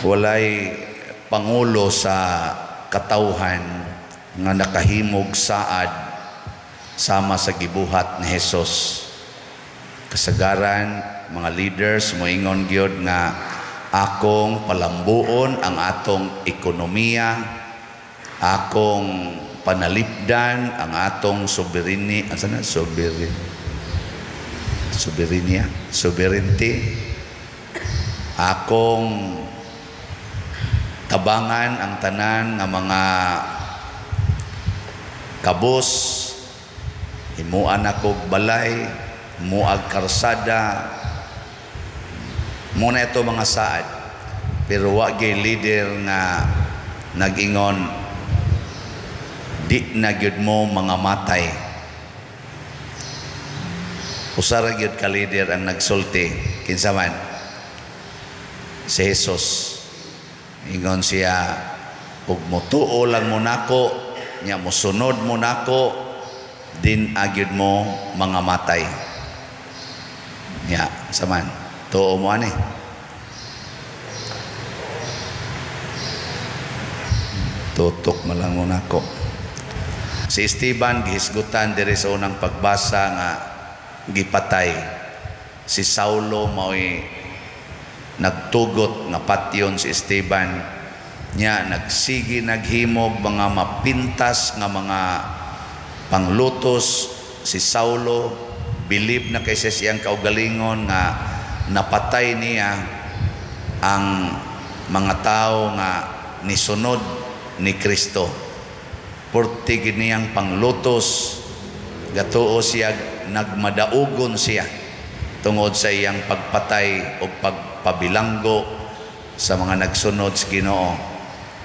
Walay pangulo sa katawhan nga nakahimog saad sama sa gibuhat ni Jesus. Kasagaran mga leaders moingon gyud nga akong palambuon ang atong ekonomiya, akong panalipdan ang atong sovereignty, asa na sovereign, soberenya, sovereignty, akong tabangan ang tanan nga mga kabus, himuan ako balay, muag karsada. Muna ito mga saad, pero wa gyud leader nga nag-ingon di na gyud mo mga matay. Usa ra gyud ka leader ang nagsulti. Kinsa man? Si Jesus. Ingon siya, ug motuo lang mo nako, nya mosunod mo nako, din agyud mo mga matay. Nya saman, tuo mo ani? Tutok man lang mo nako. Si Esteban gihisgutan diri sa unang pagbasa nga gipatay. Si Saulo mao'y nagtugot nga patyon si Esteban. Nya nagsigi naghimog mga mapintas nga mga panglutos si Saulo. Bilib na kay sa siyang kaugalingon nga napatay niya ang mga tao nga nisunod ni Kristo. Purti gid niyang panglutos, gatuo siya, nagmadaugon siya tungod sa iyang pagpatay o pagpabilanggo sa mga nagsunod sa Ginoo.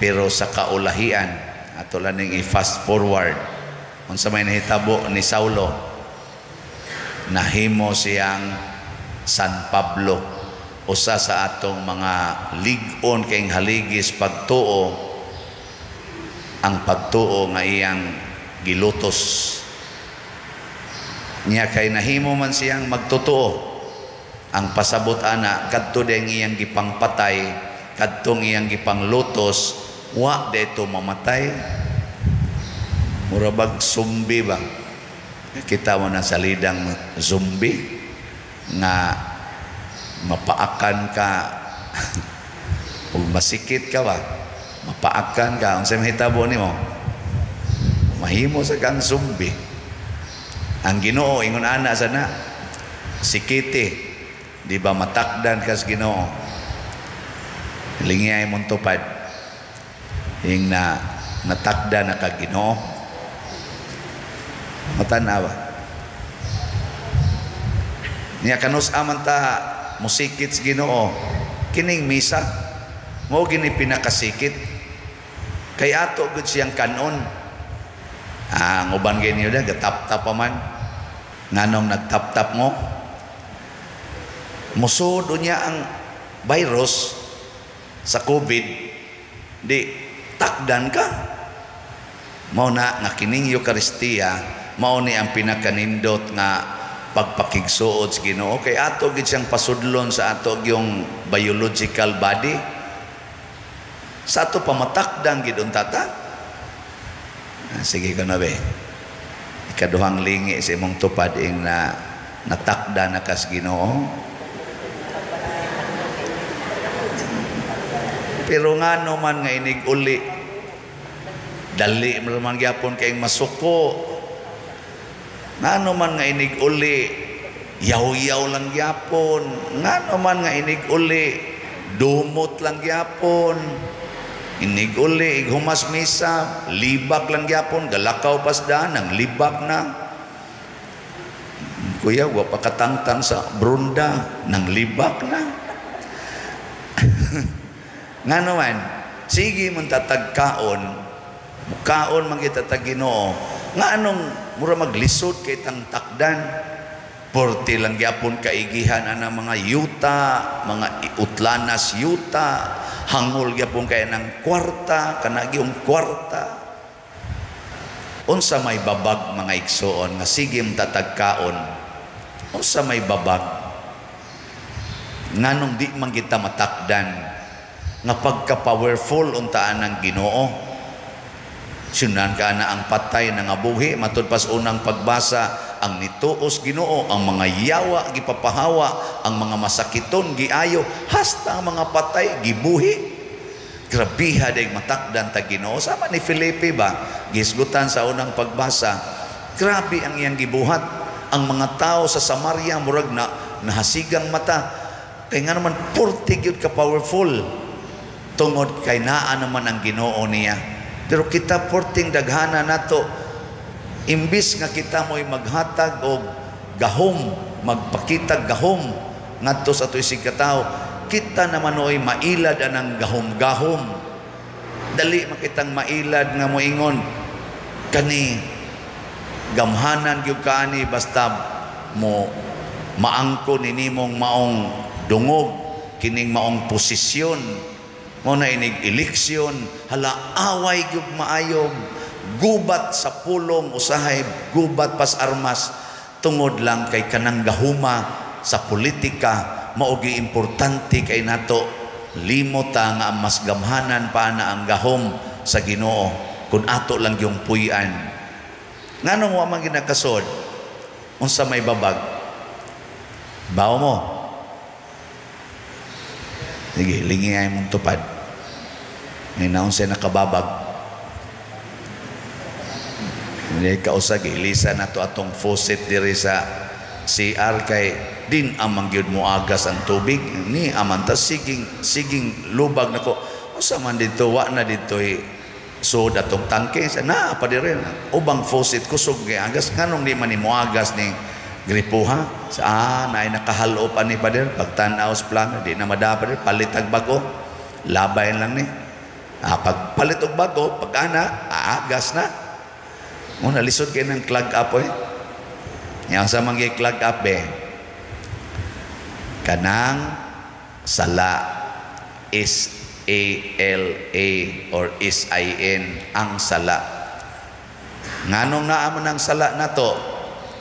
Pero sa kaulahian, ato lang ning i-fast forward, unsa may nahitabo ni Saulo, nahimo siyang San Pablo, usa sa atong mga lig-on kayong haligis pagtuo, ang pagtuo nga iyang gilutos. Niya kay nahimo man siyang magtotoo. Ang pasabot ana, kadto ding iyang gipangpatay, kadtong iyang gipanglutos, wa dito mamatay. Mura bag zombie ba? Kita mo na sa lidang zombie nga mapaakan ka ug masikit ka ba? Mapaakan ka, unsay mahitabo nimo? Mahimo sa kang zombie. Ang Ginoo ingon ana sana, sikiti, di ba matakdan kas Ginoo? Lingiyay mong tupad. Ing na natakda na ka Ginoo. Matanawa. Niya kanus aman ta musikit sa Ginoo, kining misa mao gini pinakasikit. Kay ato gud siyang kanon. Ah, ang uban gay niyo da gatap-tap pa man. Nganong nagtap-tap mo? Musod niya ang virus sa COVID, di takdan ka. Mao na nga kining Eucharistia mao ni ang pinakanindot nga pagpakigsuod sa Ginoo. Kay ato gid siyang pasudlon sa ato yung biological body. Sa ato pamatakdan gid unta ta. Sige ka na be. Ikaduhang lingi sa imong tupad ing na natakda na kas Ginoo. Pero ngano man nga inig uli, dali man gyapon kay masuko. Ngano man nga inig uli, yaw-yaw lang gyapon. Ngano man nga inig uli, dumot lang gyapon. Inig uli, ighumas misa, libak lang gyapon, galakaw pasdaan, ang libak na. Kuya, wa pa katangtang sa brunda, nang libak na. Ngano man, sige man tatagkaon, mukaon man kita tag Ginoo, nga anong mura maglisod kay tang takdan. Porte lang gyapon kaigihan ana mga yuta, mga utlanas yuta, hangol gyapon kay nang kwarta, kanagi kwarta. Unsa may babag mga igsoon nga sige tatagkaon? Unsa may babag? Nganong di man kita matakdan? Nga pagka-powerful untaan ng Ginoo. Sunan ka na ang patay na nga buhi, matud pas unang pagbasa, ang nituos Ginoo, ang mga yawa gipapahawa, ang mga masakiton giayo, hasta ang mga patay gibuhi. Grabiha day matakdan ta Ginoo. Sama ni Felipe ba, gisgutan sa unang pagbasa, grabe ang iyang gibuhat. Ang mga tao sa Samaria murag na nahasigang mata. Kay nga naman purti gyud ka powerful, tungod kay naa naman ang Ginoo niya. Pero kita purting daghana nato, imbis nga kita mo'y maghatag og gahom, magpakita gahom ngadto sa ato isig katawo, kita naman oy mailad anang gahom-gahom. Dali makitang mailad nga moingon kani gamhanan gyud kaani, basta mo maangko ni nimong maong dungog kining maong posisyon mo na inig eleksyon, hala away gyud maayo, gubat sa pulong, usahay gubat pas armas, tungod lang kay kanang gahuma sa politika mao gi importante kay nato. Limot ta nga ang mas gamhanan pa na ang gahom sa Ginoo kun ato lang yung puy-an. Nganong wa man ginakasod? Unsa may babag? Bawo mo. Sige, lingi ay mong tupad. May naon siya nakababag. Hindi kausag, ilisa na to atong faucet diri sa CR kay din amang gyud mo agas ang tubig. Ni aman ta siging siging lubag nako. Unsa man dito, wa na dito so datong tangke sa naa pa diri ubang faucet kusog kay agas, nganong di man ni moagas ni gripuha sa naay nakahalo pa ni pader pagtan-aw sa plano di na madapa pader palit og bago, labay lang ni pagpalit og bago pag ana aagas na mo na lisod kay nang clog up eh. Yang sa mga clog up eh, kanang sala, S A L A or S I N, ang sala. Nganong naa man ang sala nato?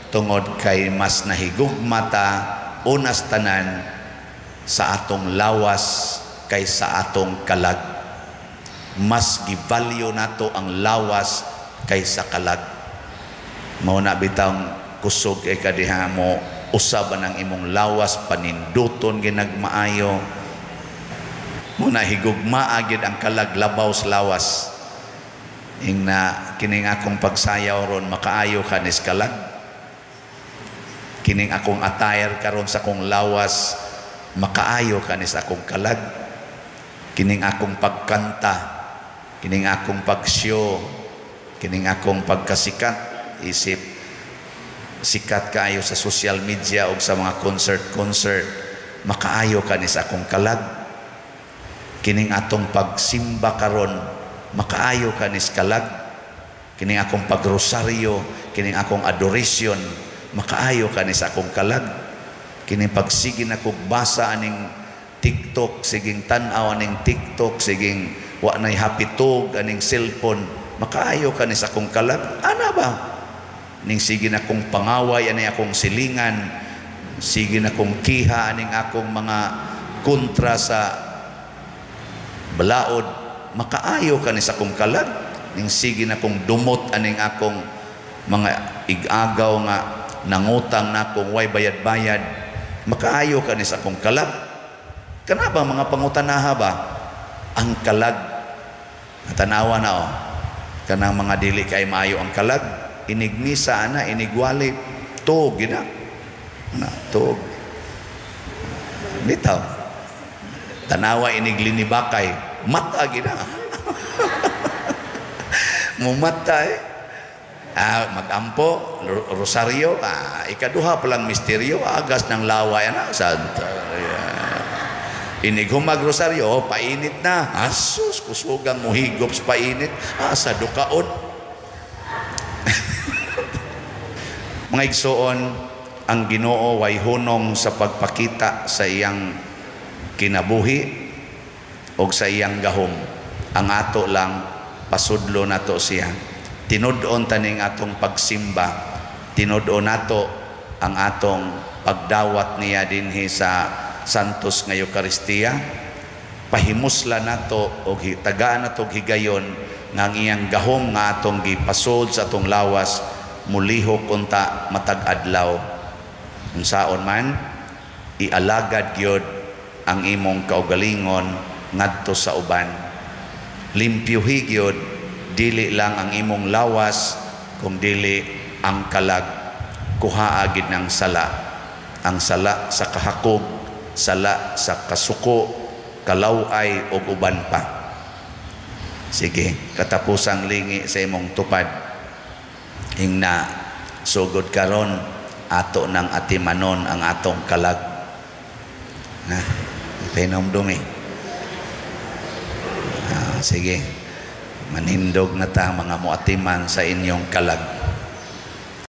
Tungod kay mas nahigugma ta unas tanan sa atong lawas kaysa atong kalag. Mas givalue nato ang lawas kaysa kalag. Mao na bitang kusog kay kadiha mo usab ang imong lawas, paninduton ginagmaayo. Mao na higugmaa gyud ang kalag labaw sa lawas. Ingna kining akong pagsayaw ron makaayo kanis kalag. Kining akong attire karon sa akong lawas makaayo kanis akong kalag. Kining akong pagkanta, kining akong pagshow, kining akong pagkasikat, isip sikat kaayo sa social media o sa mga concert-concert, makaayo kanis akong kalag. Kining atong pagsimba karon makaayo kanis kalag. Kining akong pagrosaryo, kining akong adoration, makaayo kanis akong kalag. Kining pagsige nakog basa aning TikTok, siging tan-aw aning TikTok, siging wa nay happy tog aning cellphone, makaayo kanis akong kalag. Ana ba? Ning sige na kong pangaway ani akong silingan, sige na kong kiha aning akong mga kontra sa balaod, makaayo kanis akong kalag. Ning sige na kong dumot aning akong mga igagaw nga nangutang na akong way bayad-bayad, makaayo kanis akong kalag. Kana ba mga pangutanaha ba? Ang kalag, tanawa na oh, kanang mga dili kay maayo ang kalag, inigmisa ana, inigwali, tuog gina na, tuog bitaw. Tanawa iniglinibakay, mata gina mumata eh. Magampo rosaryo, ikaduha palang misteryo, agas ng laway ana, Santa. Inighumag rosaryo, painit na. Asus, kusugang muhigop sa painit, sa dukaon. Mga igsoon, ang Ginoo way hunong sa pagpakita sa iyang kinabuhi o sa iyang gahom. Ang ato lang, pasudlo nato siya. Tinud-on taning atong pagsimba, tinud-on nato ang atong pagdawat niya dinhi sa Santos nga Eukaristiya. Pahimusla nato og tagaan nato og higayon nga ang iyang gahom nga atong gipasod sa atong lawas mulihok unta matag adlaw. Unsaon man, ialagad gyud ang imong kaugalingon ngadto sa uban. Limpyuhi gyud dili lang ang imong lawas kung dili ang kalag. Kuhaa gid ng sala, ang sala sa kahakog, sala sa kasuko, kalaway ug uban pa. Sige, katapusang lingi sa imong tupad. Ingna, sugod karon ato nang atimanon ang atong kalag na pahinumdumi. Sige, manindog na ta, mga muatiman sa inyong kalag.